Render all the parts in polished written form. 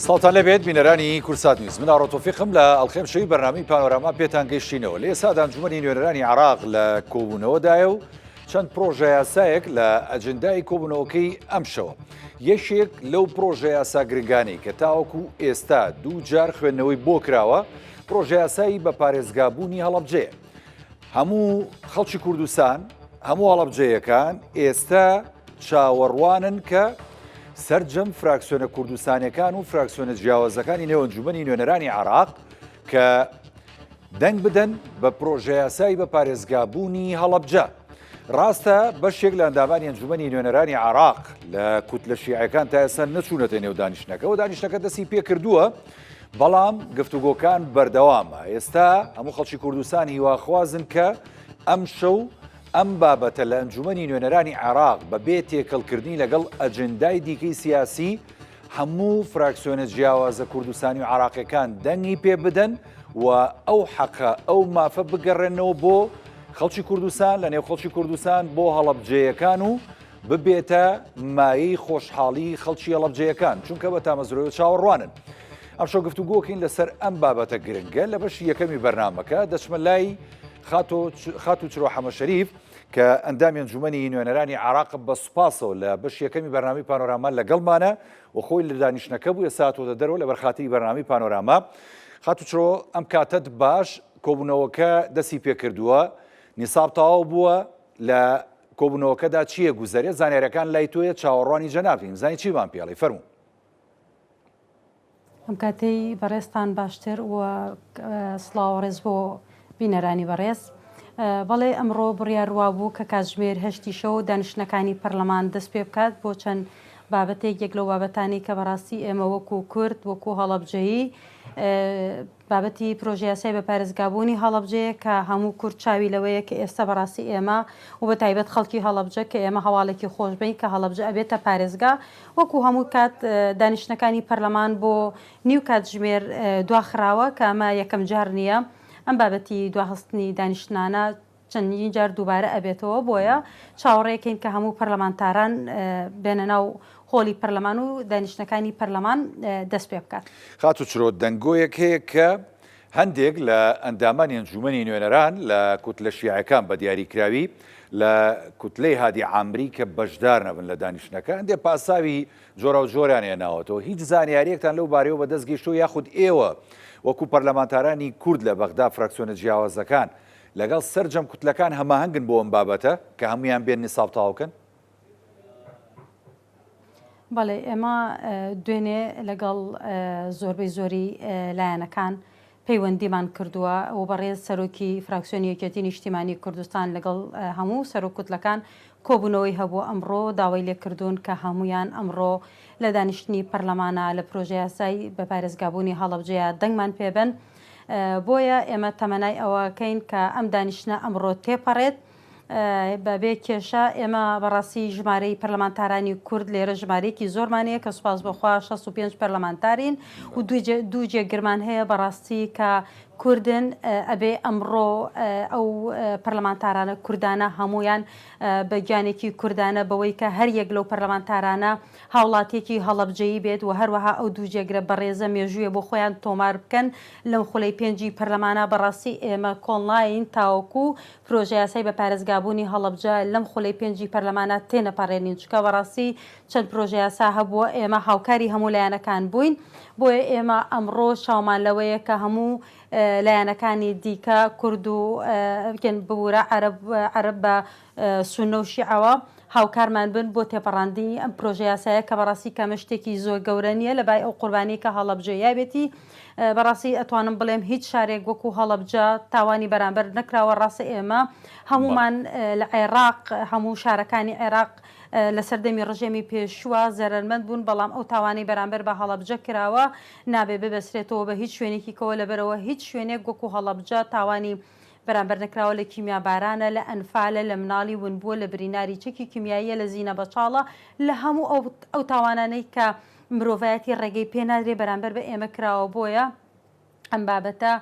سڵاوتان لێبێت بینەرانی کوردسات نیوز من ئاڕۆ تۆفیقم لە ئەڵقەی ئەمشەوی بەرنامەی پانۆراما پێتان گەیشتینەوە لە ئێستادا ئەنجومەنی نوێنەرانی عێراق لە کۆبوونەوەدایە و چەند پرۆژەیاسایەک لە ئەجندای کۆبوونەوەکەی ئەمشەوە یەکێک لەو پرۆژەیاسا گرنگانەی کە تاوەکو ئێستا دوو جار خوێندنەوەی بۆ کراوە پرۆژەیاسایی بە پارێزگابوونی هەڵەبجەیە هەموو خەڵکی کوردستان، هەموو هەڵەبجەیەکان ئێستا چاوەڕوانن کە سەرجەم فراکسیۆنە کوردستانیەکان و فراکسیۆنە جیاوازەکانی نێو ئەنجومەنی نوێنەرانی عێراق کە دەنگ بدەن بە پرۆژەیاسای بە پارێزگابوونی هەڵەبجە. ڕاستە بەشێک لە ئەندامانی ئەنجومەنی نوێنەرانی عێراق لە کوتلە شیعەکان تا ئێستا نەچوونەتە نێو دانیشتنەکەوە دانیشتەکە دەستی پێکردووە بەڵام گفتوگۆکان بەردەوامە، ئێستا هەموو خەڵکی کوردستان هیواخوازن کە ئەمشەو ئەم بابەتە لە ئەنجومەنی نوێنەرانی عێراق بە بێ تێکەڵکردنی لەگەڵ ئەجندای دیکەی سیاسی هەموو فراکسیۆنە جیاوازە کوردستانی و عێراقیەکان دەنگی پێ بدەن و ئەو حەقە ئەو مافە بگەڕێنەوە بۆ خەڵکی کوردستان لە نێو خەڵکی کوردستان بۆ هەڵەبجەیەکان و ببێتە مایەی خۆشحاڵی خەڵکی هەڵەبجەیەکان، چونکە بە تامەزرۆیەوە چاوەڕوانن. ئەمشەو گفتوگۆکەین لەسەر ئەم بابەتە گرنگە لە بەشی یەکەمی بەرنامەکە دەچمە لای خاتوو چرۆ حەمە شەریف کە ئەندامی ئەنجومەنی نوێنەرانی عێراق بە سوپاسەوە لە بەشی یەکەمی بەرنامەی پانۆراما لەگەڵمانە و خۆی لە دانیشتنەکە بوو ئێستا هاتووەتە دەرەوە لەبەر خاتری بەرنامەی پانۆراما. خاتوو چرۆ ئەم کاتەت باش کۆبوونەوەکە دەستی پێکردووە نیساب تەواو بووە لە کۆبوونەوەکەدا چییە گوزەرێ زانیاریەکان لای تۆیە چاوەڕوانی جەنابتین بزانین چیمان پێڵی فەرموو. ئەم کاتەی بەڕێزتان باشتر و سڵاو و ڕێز بۆ بینەرانی بەڕێز. بەڵێ ئەمڕۆ بڕیار وابوو کە کاتژمێر هەشتی شەو دانیشتنەکانی پەرلەمان دەست پێ بکات بۆ چەند بابەتێک یەک لەو بابەتانی کە بەڕاستی ئێمە وەکو کورد وەکو هەڵەبجەیی بابەتی پرۆژەیاسای بە پارێزگابوونی هەڵەبجەیە کە هەموو کورد چاوی لەوەیە کە ئێستا بەڕاستی ئێمە و بە تایبەت خەڵکی هەڵەبجە کە ئێمە هەواڵێکی خۆش بین کە هەڵەبجە ئەبێتە پارێزگا وەکو هەموو کات دانیشتنەکانی پەرلەمان بۆ نیو کاتژمێر دواخراوە کە ئەمە یەکەم جار نییە ئەم بابەتی دواخستنی دانیشتنانە چەندین جار دووبارە ئەبێتەوە، بۆیە چاوەڕێکەین کە هەموو پەرلەمانتاران بێنە ناو هۆڵی پەرلەمان و دانیشتنەکانی پەرلەمان دەست پێ بکات. خاتوو چرۆ، دەنگۆیەک هەیە کە هەندێک لە ئەندامانی ئەنجوومەنی نوێنەران لە کوتلە شیعەکان بە دیاریکراوی لە کوتلەی هادی عامری کە بەشدار نەبن لە دانیشتنەکە هەندێک پاساوی جۆراوجۆریان هێناوەتەوە، هیچ زانیارییەکتان لەو بارەیەوە بەدەست گەیشتووە یاخود ئێوە وەکو پەرلەمانتارانی کورد لە بەغدا فراکسیۆنە جیاوازەکان لەگەڵ سەرجەم کوتلەکان هەماهەنگن بۆ ئەم بابەتە کە هەموویان بێن نیساب تەواو کەن؟ بەڵێ ئێمە دوێنێ لەگەڵ زۆربەی زۆری لایەنەکان پەیوەندیمان کردووە و بەڕێز سەرۆکی فراکسیۆنی یەکێتی نیشتیمانی کوردستان لەگەڵ هەموو سەرۆک کوتلەکان کۆبوونەوەی هەبوو ئەمڕۆ داوای لێکردوون کە هەمویان ئەمڕۆ لە دانیشتنی پەرلەمانە لە پرۆژەیاسای بە پارێزگابوونی هەڵەبجەیە دەنگمان پێبەن بۆیە ئێمە تەمەنای ئەوەکەین کە ئەم دانیشتنە ئەمڕۆ تێپەڕێت بەبێ کێشە. ئێمە بەڕاستی ژمارەی پەرلەمانتارانی کورد لێرە ژمارەیەکی زۆرمان هەیە کە سوپاس بۆخوا 65 پەرلەمانتارین و دوو جێگرمان هەیە بەڕاستی کە کوردن ئەبێ ئەمڕۆ ئەو پەرلەمانتارانە کوردانە هەمویان بە گیانێکی کوردانە بەوەی کە هەر یەک لەو پەرلەمانتارانە هاوڵاتیەکی هەڵەبجەیی بێت و هەروەها ئەو دوو جێگرە بەڕێزە مێژوویە بۆ خۆیان تۆمار بکەن لەم خولەی پێنجی پەرلەمانە بەڕاستی ئێمە کۆڵناین تاوەکو پرۆژەیاسای بە پارێزگابوونی هەڵەبجە لەم خولەی پێنجی پەرلەمانە تێنەپەڕێنین چونکە بەڕاستی چەند پرۆژەیاسا هەبووە ئێمە هاوکاری هەموو لایەنەکان بووین بۆیە ئێمە ئەمڕۆ چاومان لەوەیە کە هەموو لایەنەکانی دیکە کورد و ببورە عەرەب عەرەب بە سوننە و شیعەوە هاوکارمان بن بۆ تێپەڕاندنی ئەم پرۆژە یاسایە کە بەڕاستی کەمە شتێکی زۆر گەورە نییە لە بای ئەو قوربانی کە هەڵەبجە یابێتی بەڕاستی ئەتوانم بڵێم هیچ شارێک وەکو هەڵەبجە تاوانی بەرامبەر نەکراوە ڕاستە ئێمە هەمومان لە عێراق هەموو شارەکانی عێراق لە سەردەمی ڕژێمی پێشووە زەرەرمەند بوون بەڵام ئەو تاوانەی بەرامبەر بە هەڵەبجە کراوە نابێ ببەسرێتەوە بە هیچ شوێنێکی کەوە لەبەرەوە هیچ شوێنێک وەکو هەڵەبجە تاوانی بەرامبەر نەکراوە لە کیمیابارانە، لە ئەنفالە، لە مناڵی ونبووە، لە بریناری چەکی کیمیاییە، لە زینە بەچاڵە، لە هەموو ئەو ئەو تاوانانەی کە مرۆڤایەتی ڕێگەی پێ نادرێ بەرامبەر بە ئێمە کراوە بۆیە ئەم بابەتە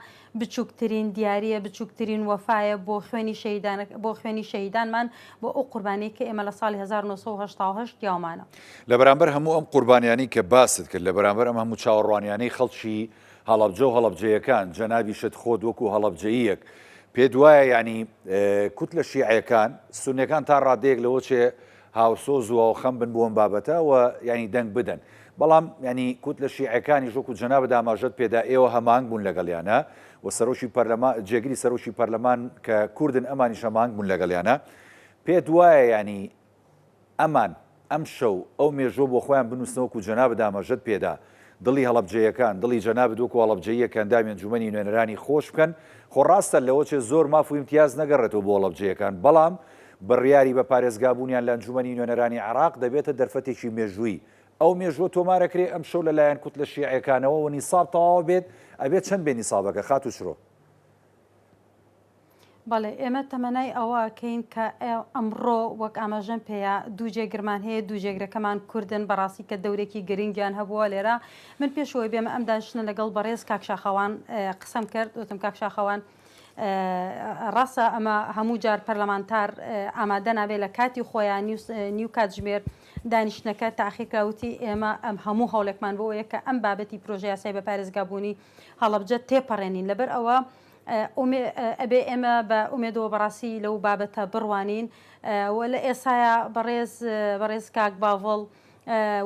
بچووکترین دیارییە، بچووکترین وەفایە بۆ خوێنی شەهیدان بۆ خوێنی شەهیدانمان، بۆ ئەو قوربانیەی کە ئێمە لە ساڵی 1988 یاومانە. لە بەرامبەر هەموو ئەم قوربانیانەی کە باست کرد، لە بەرامبەر ئەم هەموو چاوەڕوانیانەی خەڵکی هەڵەبجە و هەڵەبجەیەکان، جەنابیشت خۆت وەکو هەڵەبجەییەک پێت وایە یانی کوتلە شیعەکان، سوننەکان تا ڕادەیەک لەوە چێ هاوسۆز و هاوخەم بن بۆ ئەم بابەتە و یانی دەنگ بدەن. بەڵام یانی کوتلە شیعەکانیش وەکو جەنابت ئاماژەت پێدا ئێوە هەماهەنگ بوون لەگەڵیانا و سەرۆکی پەرلەمان جێگری سەرۆکی پەرلەمان کە کوردن ئەمانیش هەماهەنگ بوون لەگەڵیانا پێت وایە یانی ئەمان ئەمشەو ئەو مێژووە بۆ خۆیان بنووسنە وەکو جەنابت ئاماژەت پێدا دڵی هەڵەبجەیەکان دڵی جەنابت وەکو هەڵەبجەییەک کە ئەندامی ئەنجومەنی نوێنەرانی خۆش بکەن خۆ ڕاستە لەوەچێ زۆر ماف و ئیمتیاز نەگەڕێتەوە بۆ هەڵەبجەیەکان بەڵام بڕیاری بە پارێزگابوونیان لە ئەنجومەنی نوێنەرانی عێراق دەبێتە دەرفەتێکی مێژوویی ئەو مێژووە تۆمارەکرێ ئەمشەو لە لایەن کوتلە شیعیەکانەوە و نیساب تەواو بێت ئەبێت چەند بێ نیسابەکە خاتوو چرۆ؟ بەڵێ ئێمە تەمەنای ئەوە ئەکەین کە ئەمڕۆ وەک ئاماژەم پێیا دوو جێگرمان هەیە دوو جێگرەکەمان کوردن بەڕاستی کە دەورێکی گرنگیان هەبووە لێرە من پێشەوەی بێمە ئەم دانیشتنە لەگەڵ بەڕێز کاک شاخەوان قسەم کرد وتم کاک شاخەوان ڕاستە ئەمە هەموو جار پەرلەمانتار ئامادە نابێت لە کاتی خۆیان نیو کاتژمێر دانیشتنەکە تاخیر کرا وتی ئێمە ئەم هەموو هەوڵێکمان بۆ ئەوەیە کە ئەم بابەتی پرۆژە یاسای بە پارێزگابوونی هەڵەبجە تێپەڕێنین لەبەر ئەوە ئەبێ ئێمە بە ئومێدەوە بەڕاستی لەو بابەتە بڕوانین و لە ئێسایا بەڕێز بەڕێز کاک باڤڵ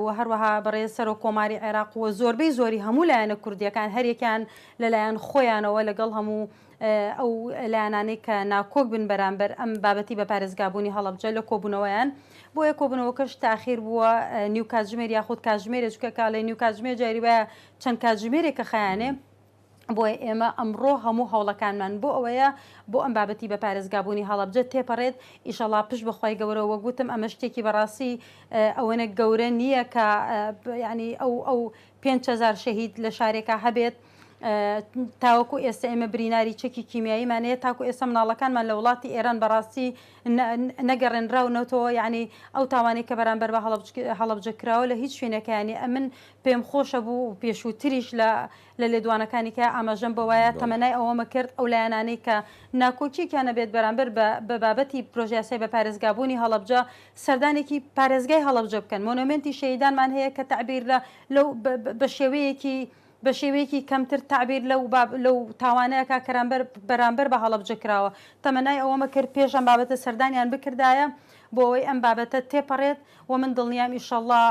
و هەروەها بەڕێز سەرۆک کۆماری عێراق و زۆربەی زۆری هەموو لایەنە کوردیەکان هەریەکیان لەلایەن خۆیانەوە لەگەڵ هەموو ئەو لایەنانەی کە ناکۆک بن بەرامبەر ئەم بابەتی بە پارێزگابوونی هەڵەبجە لە کۆبوونەوەیان بۆیە کۆبوونەوەکەش تاخیر بووە نیو کاتژمێر یاخود کاتژمێرێ چونکە کاڵێ نیو کاتژمێر جاری وایە چەند کاتژمێرێکە خایانێ بۆیە ئێمە ئەمڕۆ هەموو هەوڵەکانمان بۆ ئەوەیە بۆ ئەم بابەتی بە پارێزگابوونی هەڵەبجە تێپەڕێت ئیشەڵا پشت بە خوای گەورە وەک وتم ئەمە شتێکی بەڕاستی ئەوەنە گەورە نییە کە یعنی ئەو ئەو 5000 شەهید لە شارێکا هەبێت تاوەکو ئێستا ئێمە بریناری چەکی کیمیاییمان هەیە تاکو ئێستا مناڵەکانمان لە وڵاتی ئێران بەڕاستی نەگەڕێنراونەتەوە یعنی ئەو تاوانەی کە بەرامبەر بە هەڵەبجە کراوە لە هیچ شوێنەکەیانی ئەمن پێم خۆشە بوو و پێشووتریش لە لە لێدوانەکانی کە ئاماژەم بەوایە تەمەنای ئەوەمە کرد ئەو لایەنانەی کە ناکۆکیەکیان هەبێت بەرامبەر بە بە بابەتی پرۆژەیاسای بە پارێزگابوونی هەڵەبجە سەردانێکی پارێزگای هەڵەبجە بکەن مۆنۆمێنتی شەهیدانمان هەیە کە تەعبیر لە لەو بە شێوەیەکی بە شێوەیەکی کەمتر تەعبیر لەو باب لەو تاوانە ئەکا کەرامبەر بەرامبەر بە هەڵەبجە کراوە تەمەنای ئەوەمە کرد پێش ئەم بابەتە سەردانیان بکردایە بۆ ئەوەی ئەم بابەتە تێپەڕێت و من دڵنیام ئیشەڵڵا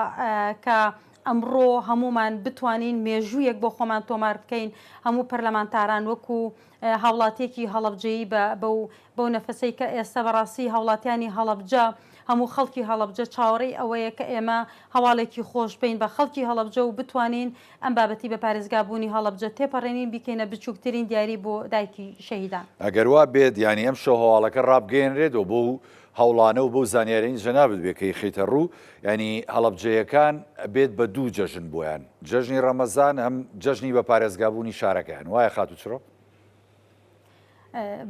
کە ئەمڕۆ هەموومان بتوانین مێژوویەک بۆ خۆمان تۆمار بکەین، هەموو پەرلەمانتاران وەکو هاوڵاتیەکی هەڵەبجەیی بە بەو بەو نەفەسەی کە ئێستا بەڕاستی هاوڵاتیانی هەڵەبجە هەموو خەڵکی هەڵەبجە چاوەڕێی ئەوەیە کە ئێمە هەواڵێکی خۆش بین بە خەڵکی هەڵەبجە و بتوانین ئەم بابەتی بە پارێزگا بوونی هەڵەبجە تێپەڕێنین بیکەینە بچووکترین دیاری بۆ دایکی شەهیدان. ئەگەر وا بێت یانی ئەمشەو هەواڵەکە ڕابگەیەنرێت و بەو هەوڵانە و بەو زانیاریانەی جەنابت بێ کە ئیخەیتە ڕوو یانی هەڵەبجەیەکان ئەبێت بە دوو جەژن بۆیان جەژنی ڕەمەزان هەم جەژنی بە پارێزگابوونی شارەکەیان وایە خاتوو چرۆ؟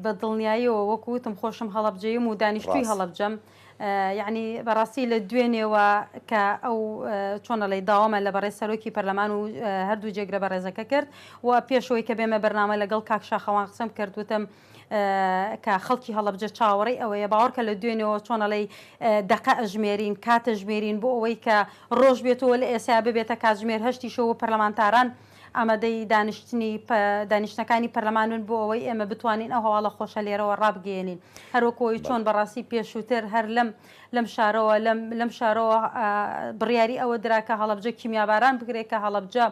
بە دڵنیاییەوە وەکو وتم خۆشم هەڵەبجەیم و دانیشتووی هەڵەبجەم یعنی بەڕاستی لە دوێنێوە کە ئەو چۆنەڵی داوامان لە بەڕێز سەرۆکی پەرلەمان و هەردوو جێگرە بەڕێزەکە کرد و پێشەوەی کە بێمە بەرنامە لەگەڵ کاک شاخەوان قسەم کرد وتم کە خەڵکی هەڵەبجە چاوەڕێی ئەوەیە باوەڕکە لە دوێنێەوە چۆن ئەڵێی دەقە ئەژمێرین کاتە ژمێرین بۆ ئەوەی کە ڕۆژ بێتەوە لە ئێستا ببێتە کاتژمێر هەشتی شەو و پەرلەمانتاران ئامادەی دانیشتنی دانیشتنەکانی پەرلەمانن بۆ ئەوەی ئێمە بتوانین ئەو هەواڵە خۆشە لێرەوە ڕابگەیەنین هەروەکۆی چۆن بەڕاستی پێشووتر هەر لەم لەم شارەوە لەم لەم شارەوە بڕیاری ئەوە درا کە هەڵەبجە کیمیاباران بکرێت کە هەڵەبجە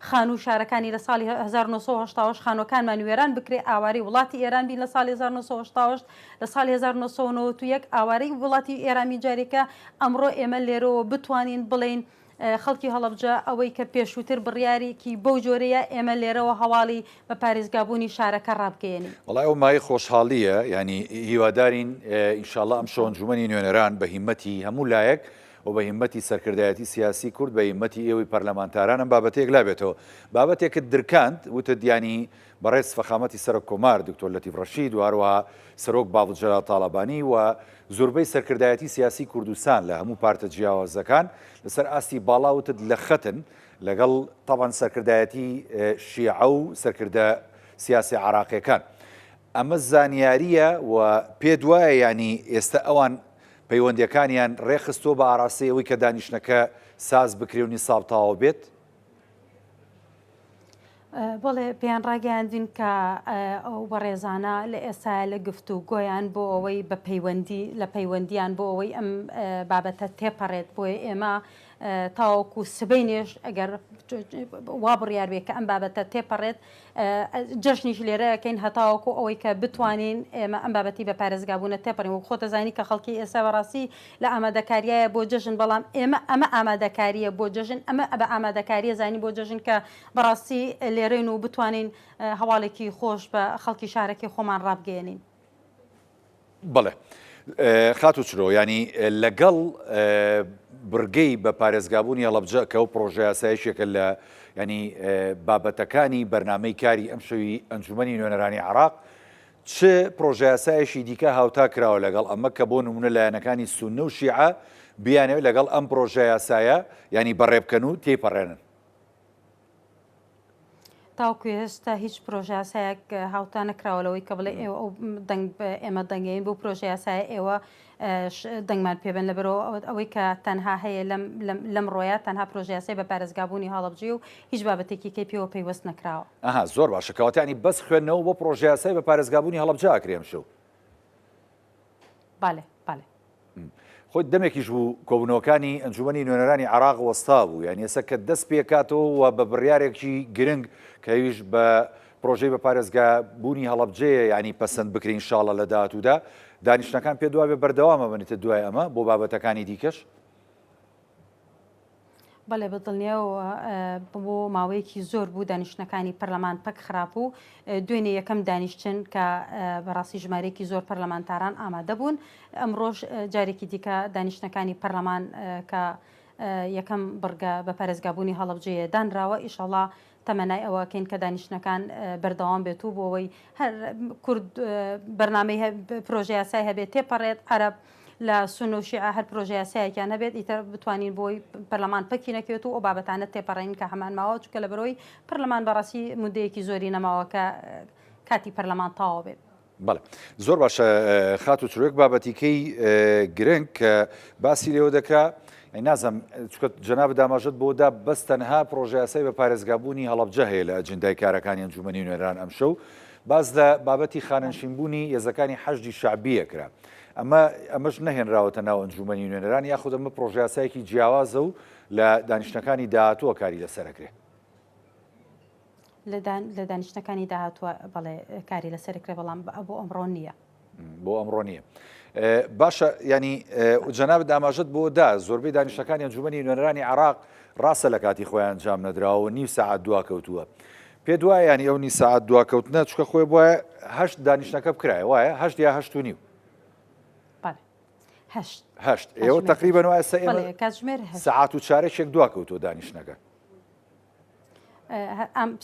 خانوو شارەکانی لە ساڵی 1970 خانووەکانمان وێران بکرێ ئاوارەی وڵاتی ئێران بین لە ساڵی 1970 لە ساڵی 1991 ئاوارەی وڵاتی ئێران بین جارێکە ئەمڕۆ ئێمە لێرەوە بتوانین بڵێین خەڵکی هەڵەبجە ئەوەی کە پێشووتر بڕیارێکی بەو جۆرەیە ئێمە لێرەوە هەواڵی بە پارێزگابوونی شارەکە ڕابگەیەنین. وەڵای ئەو مایەی خۆشحاڵییە یانی هیوادارین ئینشاڵڵا ئەمشەو ئەنجومەنی نوێنەران بە هیمەتی هەموو لایەک و بە هیمەتی سەرکردایەتی سیاسی کورد بە هیمەتی ئێوەی پەرلەمانتاران ئەم بابەتە یەکلا بێتەوە. بابەتێکت درکاند وتت یانی بەڕێز فەخامەتی سەرۆک کۆمار دکتۆر لەتیف ڕەشید و هەروەها سەرۆک باڤڵ جەلال تاڵەبانی و زۆربەی سەرکردایەتی سیاسی کوردستان لە هەموو پارتە جیاوازەکان لەسەر ئاستی باڵا وتت لە خەتن لەگەڵ تەبعەن سەرکردایەتی شیعە و سەرکردە. سیاسی عراقیەکان. ئەمە زانیارییە و پێت وایە یانی ئێستا ئەوان پەیوەندیەکانیان ڕێکخستووە بە ئاراستەی ئەوەی کە دانیشتنەکە ساز بکرێ و نیساب تەواو بێت؟ بەڵێ پێیان ڕاگەیاندین کە ئەو بەڕێزانە لە ئێستایا لە گفتوگۆیان بۆ ئەوەی بە پەیوەندی لە پەیوەندیان بۆ ئەوەی ئەم بابەتە تێپەڕێت بۆیە ئێمە تاوەکو سبەینێش ئەگەر وا بڕیار بێ کە ئەم بابەتە تێپەڕێت جەژنیش لێرە ئەکەین هەتاوەکو ئەوەی کە بتوانین ئێمە ئەم بابەتی بە پارێزگابوونە تێپەڕین وەک خۆتەزانی کە خەڵکی ئێستا بەڕاستی لە ئامادەکاریایە بۆ جەژن بەڵام ئێمە ئەمە ئامادەکاریە بۆ جەژن ئەمە بە ئامادەکاریە زانی بۆ جەژن کە بەڕاستی لێرەین و بتوانین هەواڵێکی خۆش بە خەڵکی شارەکەی خۆمان ڕابگەیەنین. بەڵێ خاتوو چرۆ یانی لەگەڵ بڕگەی بە پارێزگابوونی هەڵەبجە کە ئەو پڕۆژە یاسایشێکە لە ینی بابەتەکانی بەرنامەی کاری ئەمشەوی ئەنجومەنی نوێنەرانی عراق چ پڕۆژەیاسایەکی دیکە هاوتا کراوە لەگەڵ ئەمە کە بۆ نمونە لایەنەکانی سوننە و شیعە بیانەوێت لەگەڵ ئەم پڕۆژەیاسایە ینی بەڕێبکەن و تێیپەڕێنن؟ تاوەکو ئێستا هیچ پرۆژەیاسایەک هاوتا نەکراوە لەوەی کە بڵێ ئێوە ئەو دەنگ ئێمە دەنگەین بۆ پرۆژەیاسایە ئێوە دەنگمان پێبن لەبەرەوە ئەوەی کە تەنها هەیە لەم لەم ڕۆیە تەنها پرۆژەیاسای بە پارێزگابوونی هەڵەبجەیە و هیچ بابەتێکی کەی پێوە پەیوەست نەکراوە. ئەها زۆر باشە کەواتە یانی بەس خوێندنەوە بۆ پڕۆژەیاسای بە پارێزگابوونی هەڵەبجە ئەکرێ ئەمشەو. بالێ بالێ. خۆی دەمێکیش بوو کۆبوونەوەکانی ئەنجومەنی نوێنەرانی عێراق وەستا بوو یانی ئێستا کە دەست پێکاتەوە و بە بڕیارێکی گرنگ کە ئەویش بە پرۆژەی بە پارێزگا بوونی هەڵەبجەیە یانی پەسەند بکرێ ان شاءاللە لە داهاتوودا دانیشتنەکان پێت وابێ بەردەوام ئەبن ئیتر دوای ئەمە بۆ بابەتەکانی دیکەش؟ بەڵێ بە دڵنیایەوە بۆ ماوەیەکی زۆر بوو دانیشتنەکانی پەرلەمان پەک خراپ و دوێنێ یەکەم دانیشتن کە بەڕاستی ژمارەیەکی زۆر پەرلەمانتاران ئامادە بوون ئەمڕۆژ جارێکی دیکە دانیشتنەکانی پەرلەمان کە یەکەم بڕگە بە پارێزگابوونی هەڵەبجەیە دانراوە ئیشەڵا تەمەنای ئەوە ئەکەین کە دانیشتنەکان بەردەوام بێت و بۆ ئەوەی هەر کورد بەرنامەی پرۆژە یاسای هەبێت تێپەڕێت عەرەب لە سونە و شیعە هەر پرۆژە یاسایەکیان هەبێت ئیتر بتوانین بۆی پەرلەمان پەکی نەکەوێت و ئەو بابەتانە تێپەڕێنین کە هەمان ماوە چونکە لەبەرەوەی پەرلەمان بەڕاستی مدەیەکی زۆری نەماوە کە کاتی پەرلەمان تەواو بێت. بەڵێ زۆر باشە خاتوو چرۆک بابەتیکەی گرنگ کە باسی لێوە دەکرا نازم چکە جەناب داماژت بۆ دا بەس تەنها پرۆژەیاسای بە پارێزگابوونی هەڵەبجە هەیە لە ئەجندای کارەکانی ئەنجومەنی نوێنەران ئەمشەو باس لە بابەتی خانەنشینبوونی هێزەکانی حەشدی شەعبیە کرا ئەمە ئەمەش نەهێنراوەتە ناو ئەنجومەنی نوێنەران یاخود ئەمە پرۆژەیاسایەکی جیاوازە و لە دانیشتنەکانی داهاتووە کاری لەسەرەکرێ لە دانیشتنەکانی داهاتووە بەڵێ کاری لەسەر کرێ بەڵام بۆ ئەمڕۆ نییە. بۆ ئەمڕۆ نییە. باشە ینی جەنابت ئاماژەت بۆ دا زۆربەی دانیشتەکانی ئەنجومەنی نوێنەرانی عراق ڕاستە لە کاتی خۆیان ئەنجام نەدراوە نیو سەعات دواکەوتووە پێ دوایە ینی ئەو نیو سەعات دواکەوتنە چکە خۆی بواە هەشت دانیشتەکە بکرایە وایە هەشت یا هەشت و نیو هەشت هەشت ئێوە تقریبا وایە کاتژمێر سەعات و چارەکێک دواکەوتووە دانیشتنەکە.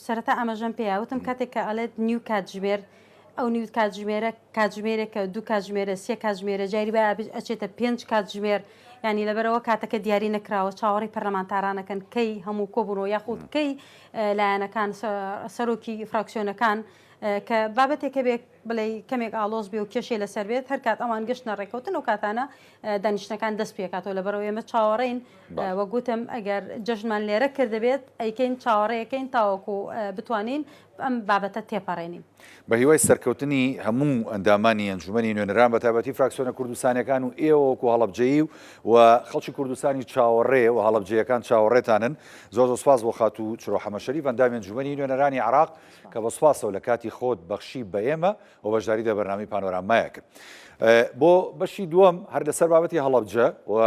سەرەتا ئاماژەم پێیا وتم کاتێک کە ئەڵێت نیو کاتژمێر ئەو نیو کاتژمێرە کاتژمێرێکە دوو کاتژمێرە سێ کاتژمێرە جاری با ئەچێتە پێنج کاتژمێر ینی لەبەرەوە کاتەکە دیاری نەکراوە چاوەڕی پەرلەمانتارانەکەن کەی هەموو کۆبوونەوە یاخود کەی لایەنەکان سەرۆکی فراکسیۆنەکان کە بابەتێکە بێت بڵێی کەمێک ئاڵۆز بێ و کێشەی لەسەر بێت، هەر کات ئەوان گەشتنە ڕێککەوتن ئەو کاتانە دانیشتنەکان دەست پێکاتەوە، لەبەرئەوەی ئێمە چاوەڕێین وەک گوتم ئەگەر جەژنمان لێرە کردبێت ئەیکەین چاوەڕێیەکەین تاوەکو بتوانین ئەم بابەتە تێپەڕێنین. بە هیوای سەرکەوتنی هەموو ئەندامانی ئەنجومەنی نوێنەران بە تایبەتی فراکسیۆنە کوردستانیەکان و ئێوە وەکو هەڵەبجەیی و خەڵکی کوردستانی چاوەڕێ و هەڵەبجەیەکان چاوەڕێتانن. زۆر زۆر سوپاس بۆ خاتوو چرۆ حەمەشەریف ئەندامی ئەنجومەنی نوێنەرانی عێراق کە بە سوپاسەوە لە کاتی خۆت بەخشی بە ئێمە و بەشداری لە بەرنامەی پانۆرامایا کرد. بۆ بەشی دووەم هەر لەسەر بابەتی هەڵەبجە و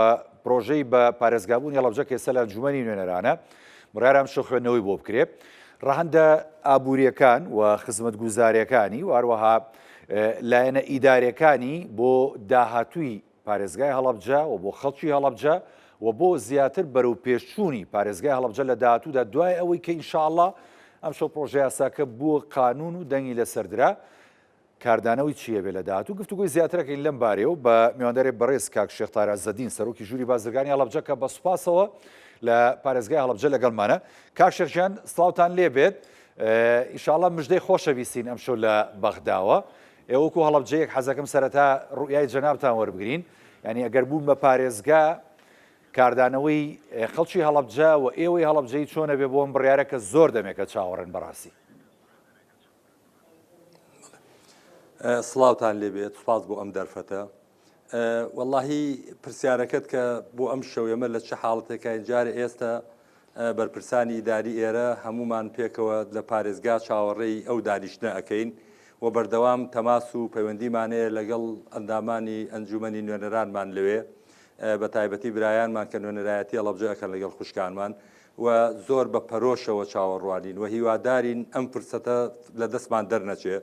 پرۆژەی بە پارێزگابوونی هەڵەبجە کە ئێستا لە ئەنجومەنی نوێنەرانە بڕیارە ئەمشەو خوێندنەوەی بۆ بکرێ ڕەهەندە ئابووریەکان و خزمەتگوزاریەکانی و هەروەها لایەنە ئیدارەکانی بۆ داهاتووی پارێزگای هەڵەبجە و بۆ خەڵکی هەڵەبجە و بۆ زیاتر بەرەو پێشچوونی پارێزگای هەڵەبجە لە داهاتوودا دوای ئەوەی کە ان شاء اللە ئەمشەو پڕۆژەیاساکە بووە قانوون و دەنگی لەسەر درا کاردانەوەی چییە بێ لە داهاتوو گفتوگۆی زیاترەکەین لەم بارەیەوە بە میوانداری بەڕێز کاک شێخ تاهیر عزەدین سەرۆکی ژووری بازرگانی هەڵەبجە کە بە سوپاسەوە لە پارێزگای هەڵەبجە لەگەڵمانە کاک شێخ گیان سڵاوتان لێ بێت. ئیشاڵا مژدەی خۆشە بیستین ئەمشەو لە بەغداوە. ئێوە وەکو هەڵەبجەیەک حەزەکەم سەرەتا ڕوئیای جەنابتان وەربگرین. یانی ئەگەر بوون بە پارێزگا کاردانەوەی خەڵکی هەڵەبجە و ئێوەی هەڵەبجەیی چۆنە بێ بۆ ئەم بڕیارە کە زۆر دەمێکە چاوەڕێن بەڕاستی؟ سڵاوتان لێبێت سوپاس بۆ ئەم دەرفەتە. وەڵاهی پرسیارەکەت کە بۆ ئەم شەو ئێمە لە چ حاڵەتێکاین جارێ ئێستا بەرپرسانی ئیداری ئێرە هەمومان پێکەوە لە پارێزگا چاوەڕێی ئەو دانیشتنە ئەکەین و بەردەوام تەماس و پەیوەندیمان هەیە لەگەڵ ئەندامانی ئەنجومەنی نوێنەرانمان لەوێ بە تایبەتی برایانمان کە نوێنەرایەتی هەڵەبجە ئەکەن لەگەڵ خوشکانمان و زۆر بە پەرۆشەوە چاوەڕوانین و هیوادارین ئەم فرسەتە لە دەستمان دەرنەچێ.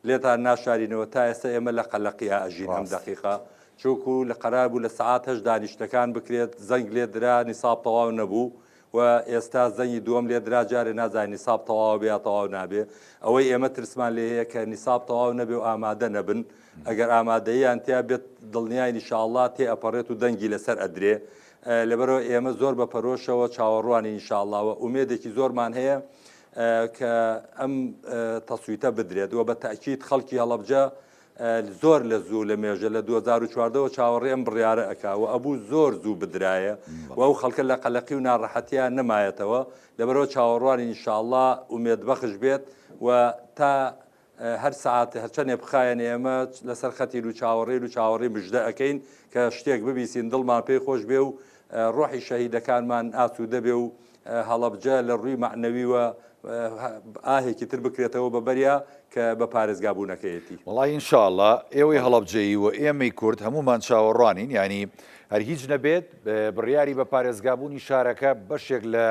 لێتان ناشارینەوە تا ئێستا ئێمە لە قەلەقیا ئەژین ئەم دەقیقە چونکو لە قەرار بوو لە سەعات هەشت دانیشتنەکان بکرێت زەنگ لێ درا نیساب تەواو نەبوو و ئێستا زەنگی دووەم لێ درا جارێ نازانین نیساب تەواو بێ یا تەواو نابێ ئەوەی ئێمە ترسمان لێ هەیە کە نیساب تەواو نەبێ و ئامادە نەبن ئەگەر ئامادەییان تیا بێت دڵنیاین ئیشاڵڵا تێ ئەپەڕێت و دەنگی لەسەر ئەدرێ لەبەرئەوە ئێمە زۆر بە پەرۆشەوە چاوەڕوانین ان شاء اللە و ئومێدێکی زۆرمان هەیە کە ئەم تەسویتە بدرێت و بە تەئکید خەڵکی هەڵەبجە زۆر لە زوو لە مێژە لە 2014ەوە چاوەڕێ ئەم بڕیارە ئەکا و ئەبوو زۆر زوو بدرایە و ئەو خەڵکە لە قەلەقی و ناڕەحەتیان نەمایەتەوە لەبەرەوە چاوەڕوانین ان شاء اللە ئومێدبەخش بێت و تا هەر سەعات هەرچەنێ بخایەنێ ئێمە لەسەر خەتین و چاوەڕێین و چاوەڕێی مژدە ئەکەین کە شتێک ببیسین دڵمان پێی خۆش بێ و ڕۆحی شەهیدەکانمان ئاسوودە بێ و هەڵەبجە لە ڕووی مەعنەویوە ئاهێکی تر بکرێتەوە بە بەریا کە بە پارێزگا بوونەکەیەتی. وەڵای ان شاء اللە ئێوەی هەڵەبجەیی و ئێمەی کورد هەموومان چاوەڕوانین یانی هەر هیچ نەبێت بڕیاری بە پارێزگابوونی شارەکە بەشێک لە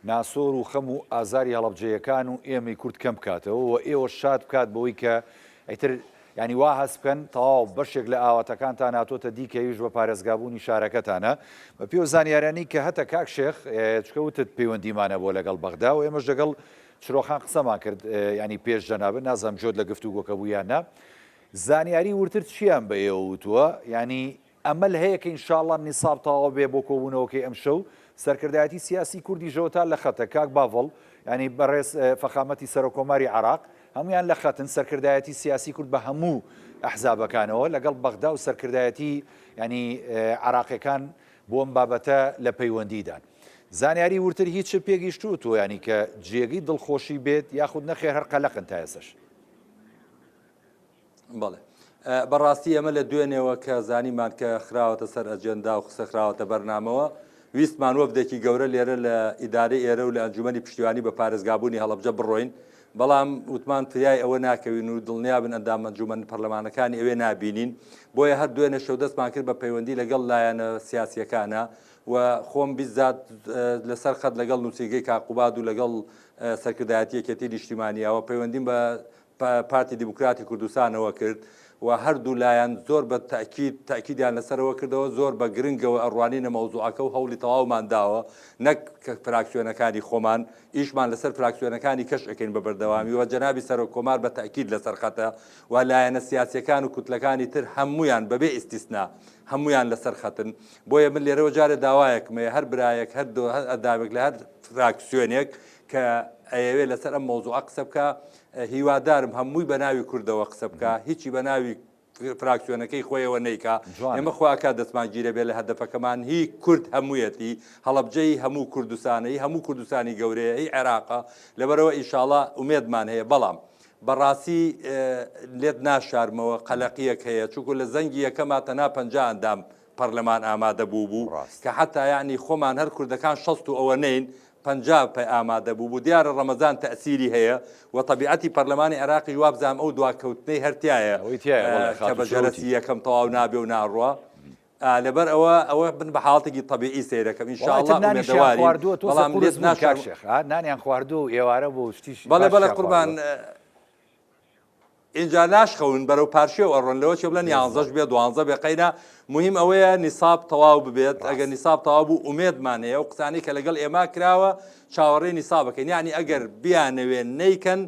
ناسۆر و خەم و ئازاری هەڵەبجەیەکان و ئێمەی کورد کەم بکاتەوە و ئێوەش شاد بکات بەوەی کە ئیتر یانی وا هەست بکەن تەواو بەشێک لە ئاواتەکانتان هاتۆتە دی کە ئەویش بە پارێزگابوونی شارەکەتانە بە پێ و زانیارانی کە هەتە کاک شێخ چکە وتت پەیوەندیمان هەبووە لەگەڵ بەغدا و ئێمەش لەگەڵ چرۆخان قسەمان کرد ینی پێش جەنابت نازانم جۆت لە گفتوگۆکە بوو یان نا زانیاری ورتر چیان بە ئێوە وتووە ینی ئەمەل هەیە کە ان شاء اللە نیساب تەواو بێ بۆ کۆبوونەوەکەی ئەمشەو، سەرکردایەتی سیاسی کوردیش ئەوەتا لە خەتە، کاک باڤڵ یانی بەڕێز فەخامەتی سەرۆککۆماری عێراق هەموویان لە خەتن، سەرکردایەتی سیاسی کورد بە هەموو ئەحزابەکانەوە لەگەڵ بەغدا و سەرکردایەتی یانی عێراقیەکان بۆ ئەم بابەتە لە پەیوەندیدان. زانیاری وردتر هیچت پێگەیشتووە تۆ یانی کە جێگەی دڵخۆشی بێت یاخود نەخێر هەر قەلەقن تا ئێستەش؟ بەڵێ بەڕاستی ئێمە لە دوێنێوە کە زانیمان کە خراوەتە سەر ئەجێندا و قسە خراوەتە بەرنامەوە ویستمان وەفدێکی گەورە لێرە لە ئیدارەی ئێرە و لە ئەنجومەنی پشتیوانی بە پارێزگابوونی هەڵەبجە بڕۆین بەڵام وتمان فریای ئەوە ناکەوین و دڵنیابن ئەندام ئەنجومەن پەرلەمانەکانی ئەوێ نابینین بۆیە هەر دوێنێ شەو دەستمان کرد بە پەیوەندی لەگەڵ لایەنە سیاسیەکانە و خۆم بیزات لەسەر خەت لەگەڵ نووسیگەی کاک قوباد و لەگەڵ سەرکردایەتی یەکێتی نیشتیمانیەوە پەیوەندیم بە پارتی دیموکراتی کوردستانەوە کرد و هەردوو لایەن زۆر بە تەئکید تەئکیدیان لەسەرەوە کردەوە زۆر بە گرنگەوە ئەڕوانینە مەوزوعەکە و هەوڵی تەواومان داوە نەک فراکسیۆنەکانی خۆمان ئیشمان لەسەر فراکسیۆنەکانی کەش ئەکەین بە بەردەوامی و جەنابی سەرۆک کۆمار بە تەئکید لەسەر خەتە و لایەنە سیاسیەکان و کوتلەکانی تر هەموویان بەبێ ئیستیسنا هەموویان لەسەر خەتن بۆیە من لێرەوە جارێ داوایەکم هەیە هەر برایەک هەر ئەندامێک لە هەر فراکسیۆنێک کە ئەیەوێ لەسەر ئەم مەوزوعە قسە بکا هیوادارم هەمووی بە ناوی کوردەوە قسە بکا هیچی بە ناوی فراکسیۆنەکەی خۆیەوە نیکا ئێمە خواکە دەستمان گیرە بێ لە هەدەفەکەمان هی کورد هەموویەتی هەڵەبجەی هەموو کوردستانەی هەموو کوردستانی گەورەیە هی عێراقە لەبەرەوە ئیشاڵا ئومێدمان هەیە بەڵام بەڕاستی لێت ناشارمەوە قەلەقیەک هەیە چونکو لە زەنگی یەکەما تەنها پ ئەندام پەرلەمان ئامادە بوو بوو کە حتا یعنی خۆمان هەر کوردەکان شەست و ئەوە نین 50 پێ ئامادە بوو بوو دیارە ڕەمەزان تەئسیری هەیە و تەبیعەتی پەرلەمانی عێراقیش وابزانم ئەو دواکەوتنەی هەر تیایە ئەوەی تیایە بەڵێ کە خاتوو بە جەرەسی شەوتی. یەکەم تەواو نابێ و ناڕوا ئا لەبەر ئەوە ئەوە من بە حاڵەتێکی تەبیعی سەیرەکەم وەڵا ئیتر ئینشاڵڵا نانیشیان ئومێدەوارین خواردووە تۆزێ بەڵام قورس لێت بوون کاک ناشارم شێخ ها نانیان خواردووە و ئێوارە بوو و شتیش بەڵێ بەڵێ باشیان قوربان خواردووە. ئینجا ناشخەون بەرەو پارشێو ئەڕۆن لەوە چێ بڵێن یانزەش بێ دوانزە بێ قەینا موهیم ئەوەیە نیساب تەواو ببێت ئەگەر نیساب تەواو بوو ئومێدمان هەیە ئەو قسانەی کە لەگەڵ ئێمە کراوە چاوەڕێی نیسابەکەین یعنی ئەگەر بیانەوێ نەیکەن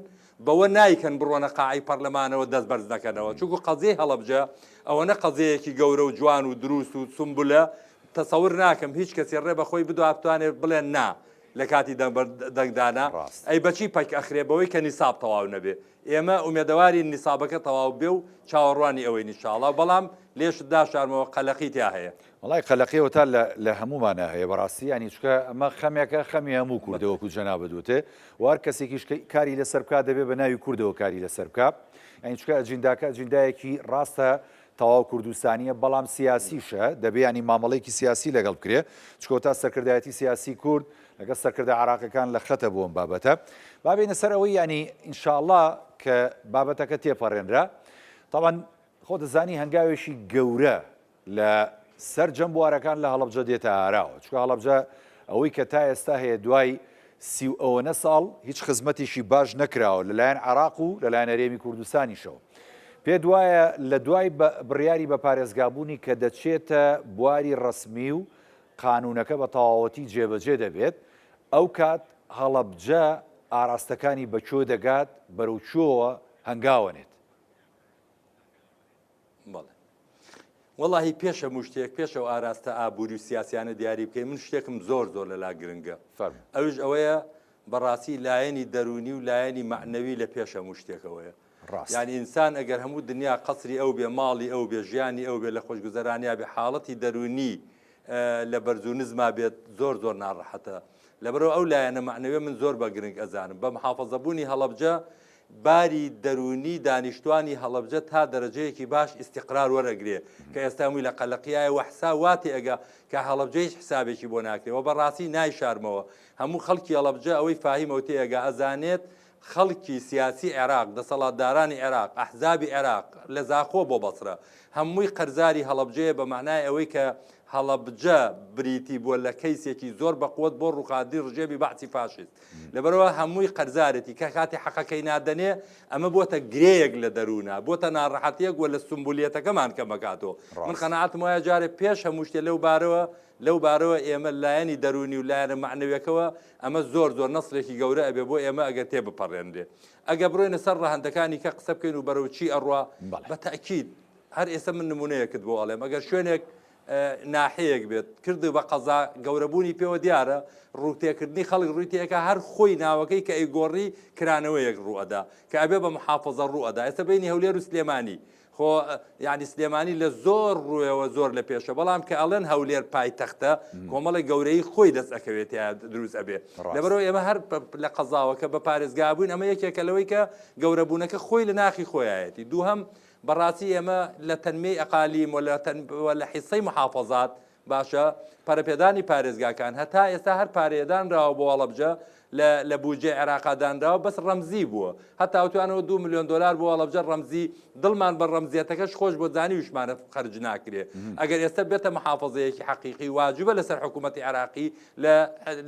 بەوە نایکەن بڕۆنە قاعەی پەرلەمانەوە دەست بەرز نەکەنەوە چونکو قەزیەی هەڵەبجە ئەوەنە قەزیەیەکی گەورە و جوان و دروست و سومبولە تەسەور ناکەم هیچ کەسی ڕێ بەخۆی بدوا بتوانێت بڵێن نا. لە کاتی دەنگدانا، ئەی بەچی پەک ئەخرێ؟ بەوەی کە نیساب تەواو نەبێ. ئێمە ئومێدەوارین نیسابەکە تەواو بێ و چاوەڕوانی ئەوەین ئینشاڵا، بەڵام لێشت ناشارمەوە قەلەقی تیا هەیە. وەڵای قەلەقی ئەوەتا لە لە هەموومانا هەیە بەڕاستی یانی چونکە ئەمە خەمێکە خەمی هەموو کوردە وەکو جەنابت وتێ و هەر کەسێکیش کە کاری لەسەر بکات دەبێ بە ناوی کوردەوە کاری لەسەر بکا یانی چونکە ئەجینداکە ئەجیندایەکی ڕاستە تەواو کوردستانیە بەڵام سیاسیشە دەبێ ینی مامەڵەیەکی سیاسی لەگەڵ بکرێ چکۆتا سەرکردایەتی سیاسی کورد لەگەڵ سەرکردە عراقەکان لە خەتە بۆ ئەم بابەتە بابینە سەر ئەوەی ینی ئینشاءاللە کە بابەتەکە تێپەڕێنرا تاوان خۆ دەزانی هەنگاوێکی گەورە لە سەرجەم بوارەکان لە هەڵەبجە دێتە ئاراوە، چونکە هەڵەبجە ئەوەی کە تا ئێستا هەیە دوای سی و ئەوەنە ساڵ هیچ خزمەتێکی باش نەکراوە لەلایەن عێراق و لەلایەن هەرێمی کوردستانیشەوە. پێت وایە لە دوای بڕیاری بە پارێزگابوونی کە دەچێتە بواری ڕەسمی و قانوونەکە بە تەواوەتی جێبەجێ دەبێت، ئەو کات هەڵەبجە ئاراستەکانی بە کوێ دەگات، بەرەو کوێوە هەنگاوەنێت؟ بەڵێ. وەڵاهی پێش هەموو شتێک پێش ئەو ئاراستە ئابووری و سیاسیانە دیاری بکەین من شتێکم زۆر زۆر لەلا گرنگە فەرموو. ئەویش ئەوەیە بەڕاستی لایەنی دەروونی و لایەنی مەعنەوی لە پێش هەموو شتێکەوەیە ڕاستە. یعنی ئینسان ئەگەر هەموو دنیا قەسری ئەو بێ ماڵی ئەو بێ ژیانی ئەو بێ لە خۆشگوزەرانیا بێ حاڵەتی دەروونی لە بەرز و نزما بێت زۆر زۆر ناڕەحەتە لەبەرئەوە ئەو لایەنە مەعنەویە من زۆر بە گرنگ ئەزانم بە محافەزەبوونی هەڵەبجە باری دەروونی دانیشتوانی هەڵەبجە تا دەرەجەیەکی باش ئیستیقرار وەرئەگرێ کە ئێستا هەمووی لە قەلەقیایە وە حساب وا تێئەگا کە هەڵەبجە هیچ حسابێکی بۆ ناکرێ وە بەڕاستی نایشارمەوە هەموو خەڵکی هەڵەبجە ئەوەی فاهیمە و تێئەگا ئەزانێت خەڵکی سیاسی عێراق دەسەڵاتدارانی عێراق ئەحزابی عێراق لە زاخۆ بۆ بەسرە هەمووی قەرزاری هەڵەبجەیە بە مەعنای ئەوەی کە هەڵەبجە بریتی بووە لە کەیسێکی زۆر بەقوەت بۆ ڕووخاندنی ڕژێمی بەعسی فاشیست لەبەرئەوە هەمووی قەرزارێتی کە کاتی حەقەکەی نادەنێ ئەمە بۆتە گرێیەک لە دەروونە بۆتە ناڕەحەتیەک وە لە سومبولیەتەکەمان کەمەکاتەوە من قەناعەتم وایە جارێ پێش هەموو شتێ لەو بارەوە لەو بارەوە ئێمە لایەنی دەروونی و لایەنە مەعنەویەکەوە ئەمە زۆر زۆر نەسرێکی گەورە ئەبێ بۆ ئێمە ئەگەر تێ بپەڕێنرێ ئەگە بڕۆینە سەر ڕەهەندەکانی کە قسە بکەین و بەرەو چی ئەڕوا بە تەئکید هەر ئێستا من نمونەیەکت بۆ ئەڵێم ئەگەر شوێنێک ناحەیەک بێت کرد بە قەزا گەورەبوونی پێوە دیارە ڕووتێکردنی خەڵک ڕووی تێکا هەر خۆی ناوەکەی کە ئەیگۆڕی کرانەوەیەک ڕوئەدا کە ئەبێ بە محافظە ڕوئەدا ئێستا بینی هەولێر و سلێمانی خۆ یعنی سلێمانی لە زۆر ڕووەوە زۆر لە پێشە بەڵام کە ئەڵێن هەولێر پایتەختە کۆمەڵی گەورەی خۆی دەست ئەکەوێت دروست ئەبێ لەبەرەوە ئێمە هەر لە قەزاوەکە بە پارێزگا بووین ئەمە یەکێکە لەوەی کە گەورەبوونەکە خۆی لە ناخی خۆیەتی دووهەم بەڕاستی ئێمە لە تەنمیەی ئەقالیم و لە و لە حیسەی محافەزات باشە پەرەپێدانی پارێزگاکان هەتا ئێستا هەر پارەیە دانراوە بۆ هەڵەبجە لە لە بودجەی عێراقا دانراوە بەس ڕەمزی بووە هەتا وتوانەوە 2 ملیۆن دلار بۆ هەڵەبجە ڕەمزی دڵمان بە ڕەمزیەتەکەش خۆش بۆ زانیوشمانە خەرج ناکرێ ئەگەر ئێستا بێتە محافەزەیەکی حەقیقی واجبە لەسەر حکوومەتی عێراقی لە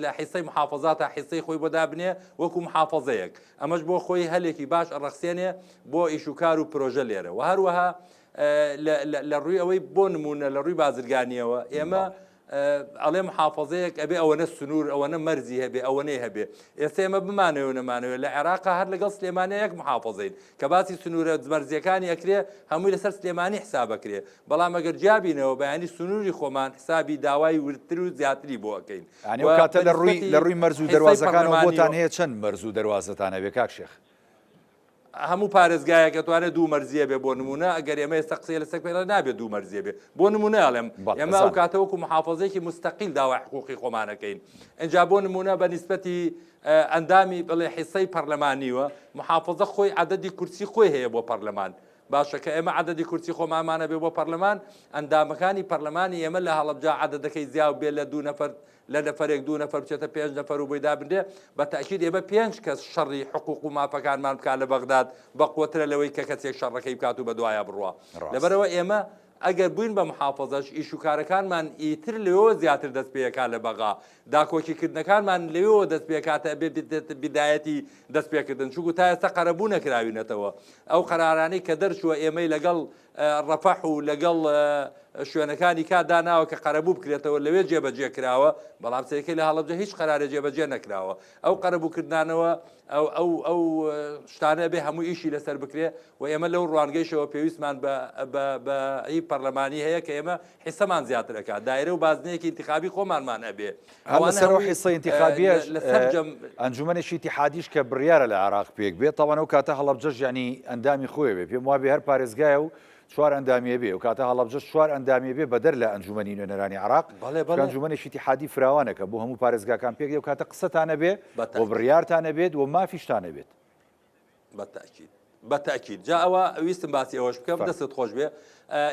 لە حیسەی محافەزاتە حیسەی خۆی بۆ دابنێ وەکو محافەزەیەک ئەمەش بۆ خۆی هەلێکی باش ئەڕەخسێنێ بۆ ئیش و کار و پرۆژە لێرە و هەروەها لە ڕووی ئەوەی بۆ نمونە لە ڕووی بازرگانیەوە ئێمە ئەڵێ محافظەیەک ئەبێ ئەوەنە سنوور ئەوەنە مەرزی هەبێ ئەوەنەی هەبێ ئێستا ئێمە بمانەوە نەمانەوێت لە عێراق هەر لەگەڵ سلێمانە یەک محافظەین کە باسی سنوورە مەرزیەکانی ئەکرێ هەمووی لەسەر سلێمانی حسابەکرێ بەڵام ئەگەر جیابینەوە بەیانی سنووری خۆمان حسابی داوای وردتر و زیاتری بۆ ئەەکەین یانی ئەو کاتە لە ڕووی لە ڕووی مەرز و دەروازەکانەوە بۆتان هەیە چەند مەرز و دەروازەتان هەبێ کاک شێخ؟ هەموو پارێزگایەک ئەتوانێت دوو مەرزیە بێ بۆ نمونە ئەگەر ئێمە ئێستا قسەی لەسەر پێڵە نابێت دوو مەرزیە بێ بۆ نمونە ئەڵێم ئێمە ئەو کاتە وەکو محافظەیەکی مستەقیل داوای حقوقی خۆمانەکەین ئینجا بۆ نمونە بە نیسبەتی ئەندامی بڵێ حیسەی پەرلەمانیوە محافظە خۆی عەدەدی کورسی خۆی هەیە بۆ پەرلەمان باشە کە ئێمە عەدەدی کورسی خۆمانمان هەبێ بۆ پەرلەمان، ئەندامەکانی پەرلەمانی ئێمە لە هەڵەبجە عەدەدەکەی زیاو بێ لە دوو نەفەر لە نەفەرێک دوو نەفەر بچێتە پێنج نەفەر و بۆی دابنرێ، بە تەئکید ئێمە پێنج کەس شەڕی حقوق و مافەکانمان بکا لە بەغداد بەقوەترە لەوەی کە کەسێک شەڕەکەی بکات و بەدوایا بڕوا. لەبەرئەوە ئێمە ئەگەر بووین بە محافەزەش ئیش و کارەکانمان ئیتر لەوێوە زیاتر دەست پێکا لە بەغا، داکۆکی کردنەکانمان لەوێوە دەست پێکاتە ئەبێ بیدایەتی دەست پێکردن چونکو تا ئێستا قەرەبوو نەکراوینەتەوە ئەو قەرارانەی کە دەرچووە ئێمەی لەگەڵ ڕەفەح و لەگەڵ. شوێنەکانی کا داناوە کە قەرەبوو بکرێتەوە لەوێ جێبەجێ کراوە، بەڵام سەیرکەی لە هەڵەبجە هیچ قەرارێ جێبەجێ نەکراوە. ئەو قەرەبووکردنانەوە ئەو ئەو ئەو شتانە ئەبێ هەموو ئیشی لەسەر بکرێ و ئێمە لەو ڕوانگەیشەوە پێویستمان بە بە بە هی پەرلەمانی هەیە کە ئێمە حیسەمان زیاتر ئەکات دایرە و بازنەیەکی ئینتخابی خۆمانمان ئەبێ هەر ئەوانە لەسەر ئەو هەمووی حیسە ئینتخابیەش لە سەرجەم ئەنجومەنێکی ئیتیحادیش کە بڕیارە لە عێراق پێک بێت تەوان ئەو کاتە هەڵەبجەش یانی ئەندامی خۆی بێ پێم وابێ هەر پارێزگایە و چوار ئەندامیە بێ ئەو کاتە هەڵەبجەش چوار ئەندامیە بێ بەدەر لە ئەنجومەنی نوێنەرانی عێراق بەڵێ چونکە بەڵێ. ئەنجومەنێکی ئیتیحادی فراوانە کە بۆ هەموو پارێزگاکان پێک دێ ئەو کاتە قسەتان ئەبێ بە و تەئکید. بڕیارتان ئەبێت و مافیشتان ئەبێت. بە تەئکید. بە تەئکید. جا ئەوە ویستم باسی ئەوەش بکەم فەرموو. دەستت خۆش بێ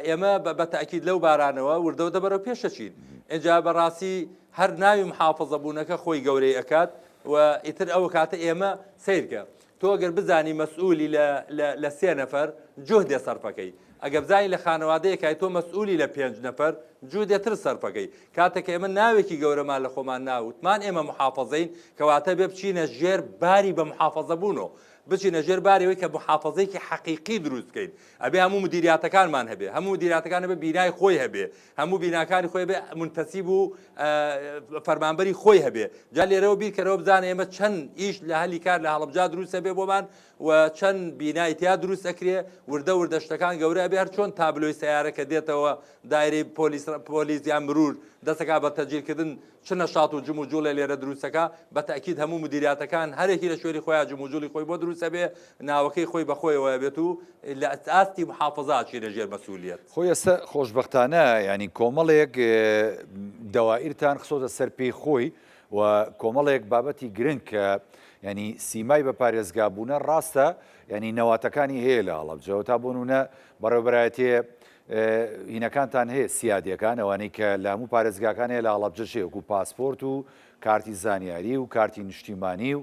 ئێمە بە تەئکید لەو بارانەوە وردە وردە بەرەو پێش ئەچین ئینجا بەڕاستی هەر ناوی محافزە بوونەکە خۆی گەورەی ئەکات و ئیتر ئەو کاتە ئێمە سەیرکە تۆ گەر بزانی مەسئولی لە لە لە سێ نەفەر جوهدێ سەرفەکەی ئەگەر بزانی لە خانەوادەیەکای تۆ مەسئولی لە پێنج نەفەر جوهدێ تر سەرفەکەی کاتێک کە ئێمە ناوێکی گەورەمان لە خۆمان نا وتمان ئێمە محافەزەین کەواتە بێ بچینە ژێر باری بە محافەزە بوونەوە بچینە ژێر باری ئەوەی کە محافەزەیەکی حەقیقی دروست بکەین ئەبێ هەموو مدیریاتەکانمان هەبێ هەموو مدیریاتەکان هەبێ بینای خۆی هەبێ هەموو بیناکانی خۆی هەبێ مونتەسیب و فەرمانبەری خۆی هەبێ جا لێرەوە بیرکەرەوە بزانە ئێمە چەند ئیش لە هەلی کار لە هەڵەبجا دروست ئەبێ بۆمان و چەند بینای تیا دروست ئەکرێ وردە وردە شتەکان گەورە ئەبێ هەر چۆن تابلۆی سەیارە کە دێتەوە دایرەی پۆلیس پۆلیس یان مرور دەسەکا بە تەجیلکردن چ نەشات و جم و جوڵێ لێرە دروستەکا بە تەئکید هەموو مدیریاتەکان هەرێکی لە شوێنی خۆیا جم و جوڵی خۆی بۆ دروست ئەبێ ناوەکەی خۆی بە خۆیەوە ئەبێت و لە ئاستی محافەزە ئەچینە ژێر مەسئولیەت. خۆ ئێستا خۆشبەختانە یانی کۆمەڵێک دەوائیرتان خستۆتە سەر پێی خۆی و کۆمەڵێک بابەتی گرنگ کە یانی سیمای بە پارێزگا بوونە ڕاستە یانی نەواتەکانی هەیە لە هەڵەبجەوە تا بۆ نمونە بەڕێوەبەرایەتێ هینەکانتان هەیە سیادیەکان ئەوانەی کە لە هەموو پارێزگاکان هەیە لە هەڵەبجەش هەیە وەکو پاسپۆرت و کارتی زانیاری و کارتی نیشتیمانی و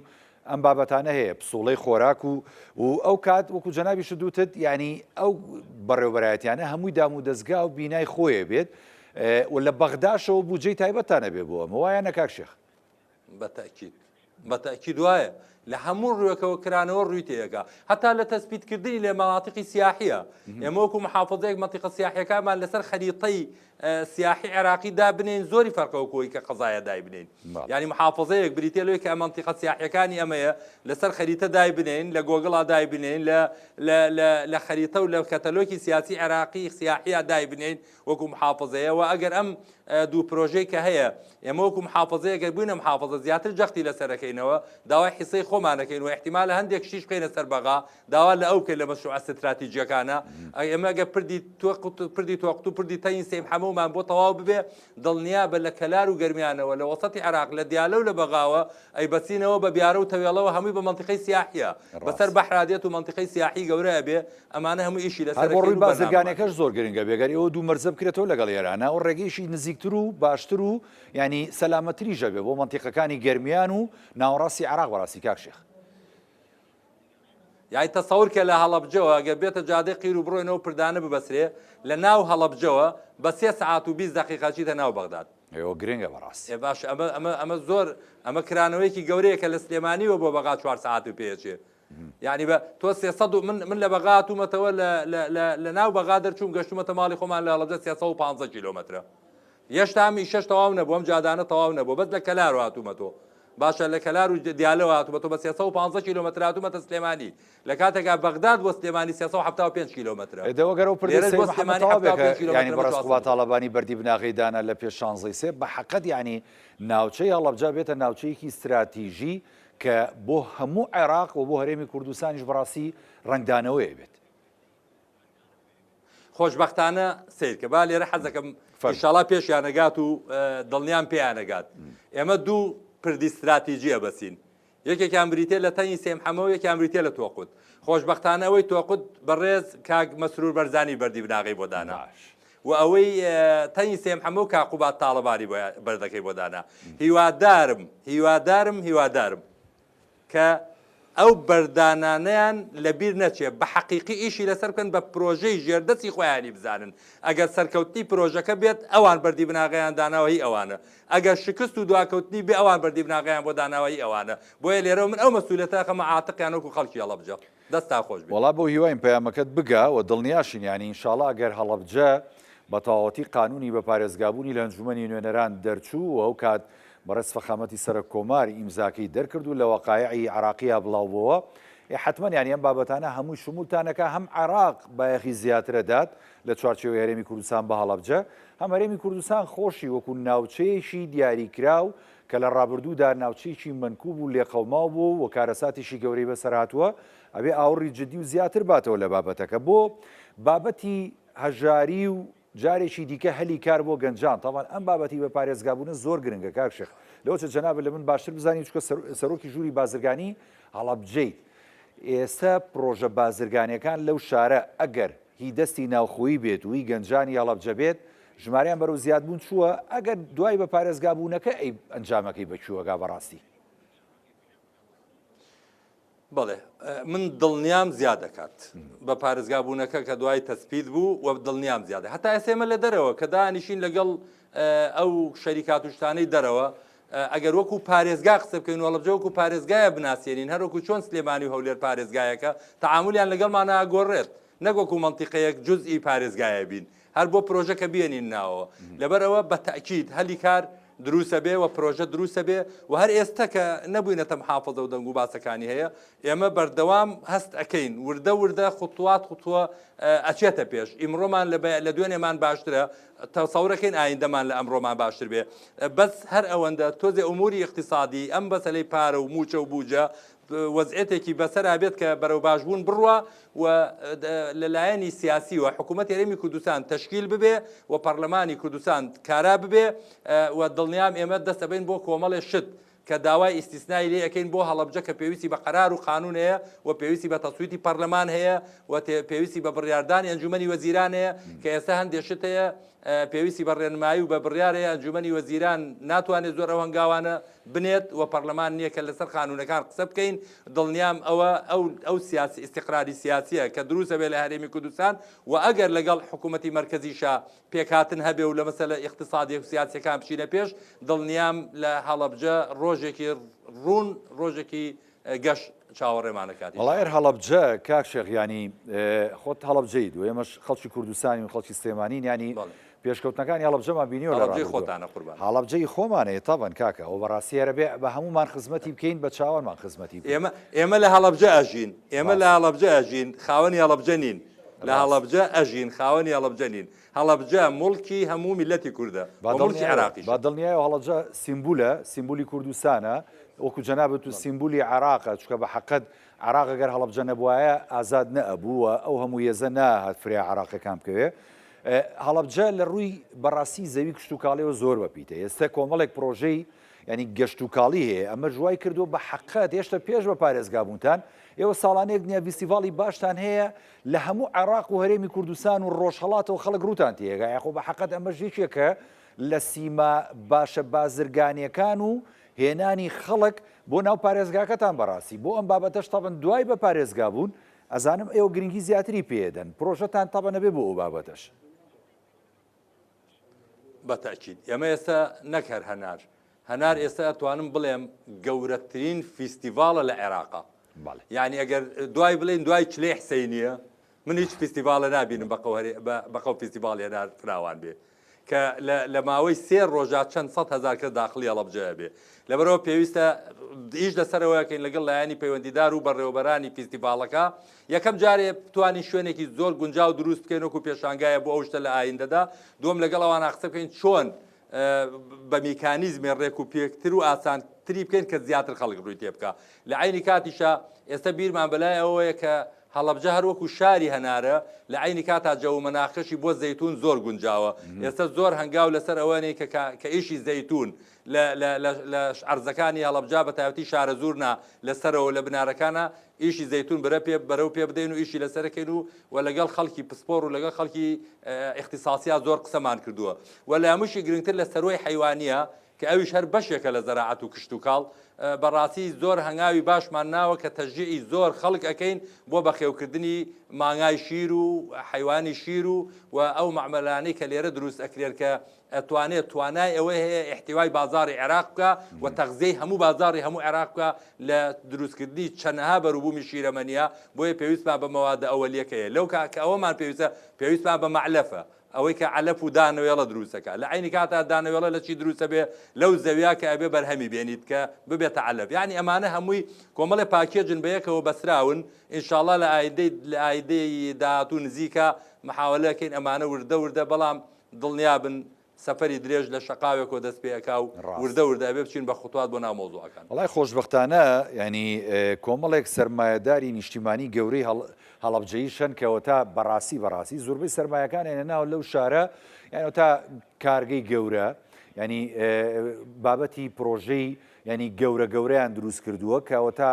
ئەم بابەتانە هەیە پسوڵەی خۆراک و و ئەو کات وەکو جەنابیشت دوتت یعنی ئەو بەڕێوبەرایەتیانە هەمووی دام و دەستگا و بینای خۆیە بێت و لە بەغداشەوە بودجەی تایبەتتان ئەبێ بۆ ئەمە وایە نە کاک شێخ؟ بە تەئکید بە تەئکید وایە لە هەموو ڕووێکەوە کرانەوە ڕووی تێیەکا هەتا لە تەسبیتکردنی لە مەناتیقی سیاحیە ئێمە وەکو محافظەیەک مەنتیقە سیاحیەکانمان لەسەر خەریتەی سیاحی عێراقی دابنێین زۆری فەرقە وەکو ئەوەی کە قەزایە دایبنێین یعنی محافظەیەک بریتیە لەوەی کە مەنتیقە سیاحیەکانی ئەمەیە لەسەر خەریتە دایبنێین لە گۆگڵا دایبنێین لە لە لە لە خەریتە و لە کەتەلۆکی سیاسی عێراقی سیاحیە دایبنێین وەکو محافظەیە وە ئەگەر ئەم دوو پرۆژەی کە هەیە ئێمە وەکو محافظەیە گەر بووینە محافظە زیاتر جەختی لەسەر ئەکەینەوە داوای حیسەی خۆمان ئەکەین و ئیحتیمالە هەندێک شتیش بخەینە سەر بەغا داوا لە ئەو بکەین لە مەشروعە ستراتیجیەکانە ئێمە ئەگەر پردی تۆقت پردی تۆقت و پردی تەنی سەیم حەمەومان بۆ تەواو ببێ دڵنیا بە لە کەلار و گەرمیانەوە لە وەسەتی عێراق لە دیالە و لە بەغاوە ئەیبەسینەوە بە بیارە و تەوێڵەوە هەمووی بە مەنتیقەی سیاحیە بەسەر ڕاست. بەحرا دێت و مەنتیقەی سیاحی گەورە ئەبێ ئەمانە هەموو ئیشی هەر لەسەر بۆ ئەکەین ڕووی و بەرنامەمان بازرگانیەکەش زۆر گرنگە بێ گەر ئێوە دوو مەرزە بکرێتەوە لەگەڵ ئێرانا و ڕێگەیشی نزیکتر و باشتر و یانی سەلامەتریش ئەبێ بۆ مەنتیقەکانی گەرمیان و ناوەڕاستی عێراق بەڕاستی کاک شێخ. یانی تەسەور کە لە هەڵەبجەوە گەر بێتە جادەی قیر و بڕۆینەوە پردانە ببەسرێ لە ناو هەڵەبجەوە بە سێ سەعات و 20 دەقیقە چیتە ناو بەغداد. ئێوە گرنگە بەڕاستی. ئێ باشە ئەمە ئەمە ئەمە زۆر ئەمە کرانەوەیەکی گەورەیە کە لە سلێمانیوە بۆ بەغا چوار سەعات و پێ ئەچێ. یعنی بە تۆ 300 و من من لە بەغا هاتوومەتەوە لە لە لە لە ناو بەغا دەرچووم گەشتومەتە ماڵی خۆمان لە هەڵەبجە 315 کیلۆمەترە. یەشتا ئەم ئیشەش تەواو نەبوو ئەم جادانە تەواو نەبوو بەس لە کەلارەوە هاتوومەتەوە. باشە لە کەلار و دیالەوە هاتوومەتەوە بە 315 کیلۆمەتر هاتوومەتە سلێمانی لە کاتێکا بەغداد بۆ سلێمانی 375 کیلۆمەترە. ئێ دەوە گەر ئەو پردەی لێرەش سەید بۆ محەمەد سلێمانی تەواو بێ 75 کە یانی کیلۆمەترە بە بەڕێز 400 قوباد تاڵەبانی بەردی بناغەی دانا لە پێش شانزەی سێ بە حەقەت یانی ناوچەی هەڵەبجە بێتە ناوچەیەکی ستراتیژی کە بۆ هەموو عێراق و بۆ هەرێمی کوردستانیش بەڕاستی ڕەنگدانەوەی ئەبێت. خۆشبەختانە سەیرکە با لێرە حەزەکەم ئیشاڵا پێشیان ئەگات و دڵنیام پێیان ئەگات ئێمە دوو پردی ستراتیجی ئەبەسین یەکێکیان بریتە لە تەنی سێم حەمە و یەکیان بریتە لە تۆقوت خۆشبەختانە ئەوەی تۆقوت بەڕێز کاک مەسرور بەرزانی بەردی بناغەی بۆ دانا و ئەوەی تەنی سێم حەمە و کاک قوباد تاڵەبانی بەردەکەی بۆ دانا هیوادارم هیوادارم هیوادارم کە ئەو بەردانانەیان لە بیر نەچێ بە حەقیقی ئیشی لەسەر بکەن بە پرۆژەی ژێردەستی خۆیانی بزانن ئەگەر سەرکەوتنی پرۆژەکە بێت ئەوان بەردی بناغەیان داناوە هی ئەوانە ئەگەر شکست و دواکەوتنی بێ ئەوان بەردی بناغەیان بۆ داناوە هی ئەوانە بۆیە لێرەوە من ئەو مەسئولیەتە ئەخەمە عاتقیان وەکو خەڵکی هەڵەبجە. دەستتان خۆش بێت. وەڵا بەو هیواین پەیامەکەت بگا و دڵنیاشین یانی ئینشاڵا گەر هەڵەبجە بە تەواوەتی قانوونی بە پارێزگابوونی لە ئەنجوومەنی نوێنەران دەرچوو و ئەوکات بەڕێز فەخامەتی سەرەک کۆمار ئیمزاکەی دەرکرد و لە وەقایعی عێراقیا بڵاو بۆوە. ئێ حەتمەن یانی ئەم بابەتانە هەمووی شموولتان ئەکا هەم عێراق بایەخی زیاتر ئەدات لە چوارچێوەی هەرێمی کوردستان بە هەڵەبجە هەم هەرێمی کوردستان خۆشی وەکوو ناوچەیەکی دیاریکراو کە لە ڕابردوودا ناوچەیەکی مەنکوب و لێقەوماو بووە و کارەساتێکی گەورەی بەسەر هاتووە ئەبێ ئاوڕی جدی و زیاتر باتەوە لە بابەتەکە بۆ بابەتی هەژاری و جارێکی دیکە هەلی کار بۆ گەنجان تاوان ئەم بابەتی بە پارێزگابوونە زۆر گرنگە کاک شێخ لەوەچە جەنابت لە من باشتر بزانی چونکە سەرۆکی ژووری بازرگانی هەڵەبجەیت ئێستا پرۆژە بازرگانیەکان لەو شارە ئەگەر هی دەستی ناوخۆیی بێت و هی گەنجانی هەڵەبجە بێت ژمارەیان بەرەو زیادبوون چووە ئەگەر دوای بە پارێزگابوونەکە ئەی ئەنجامەکەی بە کوێوەگا بەڕاستی؟ بەڵێ من دڵنیام زیاد دەکات بە پارێزگا بوونەکە کە دوای تەسپیت بوو و دڵنیام زیادە هەتا ئێستا ئێمە لە دەرەوە کە دانیشین لەگەڵ ئەو شەریکات و شتانەی دەرەوە ئەگەر وەکو پارێزگا قسە بکەین و هەڵەبجە وەکو پارێزگایە بناسیێنین هەر وەکو چۆن سلێمانی و هەولێر پارێزگایەکە تەعامولیان لەگەڵمان ناگۆڕێت نەک وەکو مەنتیقەیەک جزئی پارێزگایە بین هەر بۆ پرۆژەکە بێنین ناوەوە لەبەر ئەوە بە تەئکید هەلی کار دروسە بێ و پرۆژە دروسە بێ و هەر ئێستا کە نەبووینەتە محافظە و دەنگ و باسەکانی هەیە ئێمە بەردەوام هەست ئەەکەین وردە وردە خطوات خطوە ئەچێتە پێش ئیمڕۆمان لە لە دوێنێمان باشترە تەسەورەکەین ئایندەمان لە ئەمڕۆمان باشتر بێ بەس هەر ئەوەندە تۆزێ ئوموری اقتصادی ئەم بەسەلەی پارە و موچە و بوجە وەزعێتێکی بەسەرا بێت کە بەرەو باشبوون بڕوا و لە لایەنی سیاسیوە حکوومەتی هەرێمی کوردستان تەشکیل ببێ و پەرلەمانی کوردستان کارا ببێ و دڵنیام ئێمە دەست ئەبەین بۆ کۆمەڵێ شت کە داوای ئیستیسنای لێ ئەکەین بۆ هەڵەبجە کە پێویستی بە قەرار و قانون هەیە و پێویستی بە تەسویتی پەرلەمان هەیە و پێویستی بە بڕیاردانی ئەنجومەنی وەزیران هەیە کە ئێستا هەندێ شت هەیە پێویستی بە ڕێنمایی و بە بڕیار هەیە ئەنجومەنی وەزیران ناتوانێت زۆر ئەو هەنگاوانە بنێت و پەرلەمان نییە کە لەسەر قانونەکان قسە بکەین دڵنیام ئەوە ئەو ئەو سیاسی ئیستیقراری سیاسیە کە دروست ئەبێ لە هەرێمی کوردستان و ئەگەر لەگەڵ حکوومەتی مەرکەزیشا پێکهاتن هەبێ و لە مەسەلە ئیقتسادی و سیاسیەکان بچینە پێش دڵنیام لە هەڵەبجە ڕۆژێکی ڕوون ڕۆژێکی گەش چاوەڕێمان ئەکات وەڵا ئێر هەڵەبجە کاک شێخ یانی خۆت هەڵەبجەیت و ئێمەش خەڵکی کوردستانین و خەڵکی سلێمانین یانی پێشکەوتنەکانی هەڵەبجەمان بینیوە لە هەڵەبجەی خۆتانە قوربان هەڵەبجەی خۆمانە تەبەن کاکە ئەوە بەڕاستی هەرە بێ بە هەمومان خزمەتی بکەین بە چاوانمان خزمەتی بکەین. ئێمە ئێمە لە هەڵەبجە ئەژین ئێمە لە هەڵەبجە ئەژین خاوەنی هەڵەبجە نین لە هەڵەبجە ئەژین خاوەنی هەڵەبجە نین هەڵەبجە موڵکی هەموو میللەتی کوردە و موڵکی عێراقیشە. با دڵنیایەوە هەڵەبجە سیمبولە، سیمبولی کوردستانە، وەکو جەنابت وتت سیمبولی عێراقە، چونکە بە حەقت عێراق گەر هەڵەبجە نەبوایە ئازاد نەئەبوو و ئەو هەموو هێزە نەئەهات فریا عێراقیەکان بکەوێ. هەڵەبجە لە ڕووی بەڕاستی زەوی کشتوکاڵیەوە زۆر بەپیتە، ئێستا کۆمەڵێک پڕۆژەی یانی گەشتوکاڵی هەیە، ئەمەش وای کردووە بە حەقت هێشتا پێش بە پارێزگابوونتان ئێوە ساڵانێک نیە ڤیستیڤاڵی باشتان هەیە لە هەموو عێراق و هەرێمی کوردستان و ڕۆژهەڵاتەوە خەڵک ڕووتان تێگا یاخۆ بە حەقت ئەمەش یەکێکە لە سیما باشە بازرگانیەکان و هێنانی خەڵک بۆ ناو پارێزگاکەتان بەڕاستی بۆ ئەم بابەتەش تەبن دوای بە پارێزگا بوون ئەزانم ئێوە گرنگی زیاتری پێدەن پرۆژەتان تەبەن ئەبێ بۆ ئەو بابەتەش. بە تەئکید ئێمە ئێستا نەک هەر هەنار هەنار ئێستا ئەتوانم بڵێم گەورەترین فیستیڤاڵە لە عێراقا یعنی ئەگەر دوای بڵێن دوای چلەی حسینیە من هیچ فیستیڤاڵە نابینم بەقەو فیستیڤاڵی هەنار فراوان بێ کە لە ماوەی سێ ڕۆژا چەند سە هزار کەس داخلی هەڵەبجەیە بێ لەبەرەوە پێویستە ئیش لەسەرەوەکەین لەگەڵ لایەنی پەیوەندیدار و بەڕێوەبەرانی فیستیڤاڵەکە یەکەم جارێ بتوانین شوێنێکی زۆر گونجاو دروست بکەین وەکو پێشانگایە بۆ ئەو شتە لە ئایندەدا، دووەم لەگەڵ ئەوانە قسە بکەین چۆن بە میکانیزمێ ڕێک و پێکتر و ئاسانتری بکەین کە زیاتر خەڵک ڕووی تێ بکا. لە عەینی کاتیشا ئێستا بیرمان بەلای ئەوەیە کە هەڵەبجە هەر وەکو شاری هەنارە، لە عەینی کاتا جەو و مەناخەشی بۆ زەیتوون زۆر گونجاوە. ئێستا زۆر هەنگاو لەسەر ئەوە نێین کە کە ئیشی زەیتوون لە لە لە لە عەرزەکانی هەڵەبجە بە تایبەتی شارەزوورنا لە سەرەوە لە بنارەکانا ئیشی زەیتوون برە پێ بەرەو پێ بدەین و ئیشی لەسەر کەین و و لەگەڵ خەڵکی پسپۆڕ و لەگەڵ خەڵکی ئیختیساسیا زۆر قسەمان کردووە و لە هەمووشی گرنگتر لە سەروەی حەیوانییە کە ئەویش هەر بەشێکە لە زەراعەت و کشتوکاڵ بەڕاستی زۆر هەنگاوی باشمان ناوە کە تەشجیعی زۆر خەڵک ئەکەین بۆ بەخێوکردنی مانگای شیر و حەیوانی شیر و و ئەو مەعمەلانەی کە لێرە دروست ئەکرێن کە ئەتوانێت توانای ئەوەی هەیە ئیحتیوای بازاڕی عێراق بکا و تەغزیەی هەموو بازاڕی هەموو عێراق بکا لە دروستکردنی چەنەها بەروبوومی شیرەمەنیە، بۆیە پێویستمان بە مەوادە ئەوەلیەکەیە لەو کە ئەوەمان پێویستە پێویستمان بە مەعلەفە. ئەوەی کە عەلەف و دانەوێڵە دروست ئەکا. لە عەینی کاتا دانەوێڵە لە چی دروست ئەبێ؟ لەو زەویا کە ئەبێ بەرهەمی بێنیت کە ببێتە عەلەف. یانی ئەمانە هەمووی کۆمەڵێ پاکێجن بە یەکەوە بەستراون. ئینشاڵڵا لە ئایندەی لە ئایندەی داهاتوو نزیکە محاوەلە ئەکەین ئەمانە وردە وردە بەڵام دڵنیا بن سەفەری درێژ لە شەقاوێکەوە دەست پێ ئەکا و وردە وردە ئەبێ بچین بە خوتوات بۆ ناو مەوزوعەکان. وەڵای خۆشبەختانە یانی کۆمەڵێک سەرمایەداری نیشتیمانی گەورەی هەڵەبجەییش هەن کە ئەوەتا بەڕاستی بەڕاستی زۆربەی سەرمایەکانیان هێناوە لەو شارە یان ئەوەتا کارگەی گەورە یانی بابەتی پرۆژەی یانی گەورە گەورەیان دروست کردووە کە ئەوەتا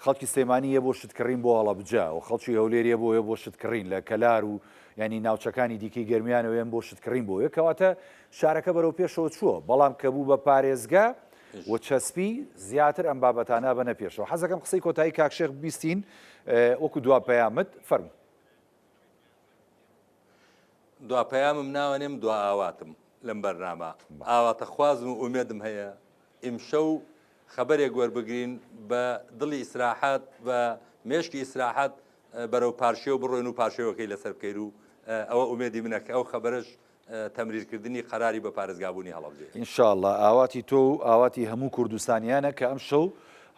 خەڵکی سلێمانی یە بۆ شت کڕین بۆ هەڵەبجە و خەڵکی هەولێر یە بۆ یە بۆ شت کڕین لە کەلار و یانی ناوچەکانی دیکەی گەرمیانەوە یەن بۆ شت کڕین بۆ یە کەواتە شارەکە بەرەو پێشەوە چووە بەڵام کە بوو بە پارێزگا و چەسپی زیاتر ئەم بابەتانە بەنە پێشەوە حەزەکەم قسەی کۆتایی کاک شێخ ببیستین وەکو دوا پەیامت فەرموو. دوا پەیامم ناوەنێم دوا ئاواتم لەم بەرنامە ئاواتەخوازم و ئومێدم هەیە ئیمشەو خەبەرێک وەربگرین بە دڵی ئیسراحەت بە مێشکی ئیسراحەت بەرەو پارشێو بڕۆین و پارشێوەکەی لەسەر بکەین و ئەوە ئومێدی منە کە ئەو خەبەرەش تەمریرکردنی قەراری بە پارێزگابوونی هەڵەبجەیە. ان شاء اللە ئاواتی تۆ و ئاواتی هەموو کوردستانیانە کە ئەمشەو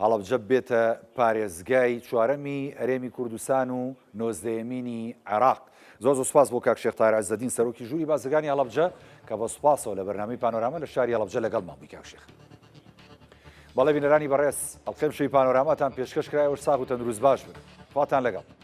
هەڵەبجە ببێتە پارێزگای چوارەمی هەرێمی کوردستان و نۆزدەیەمینی عێراق. زۆر زۆر سوپاس بۆ کاک شێخ تاهیر عزەدین سەرۆکی ژووری بازرگانی هەڵەبجە کە بە سوپاسەوە لە بەرنامەی پانۆراما لە شاری هەڵەبجە لەگەڵمان بووی کاک شێخ. بەڵێ بینەرانی بەڕێز ئەڵقەی ئەمشەوی پانۆراماتان پێشکەش کرایەوە ساغ و تەندروست باش بن. خواتان لەگەڵ.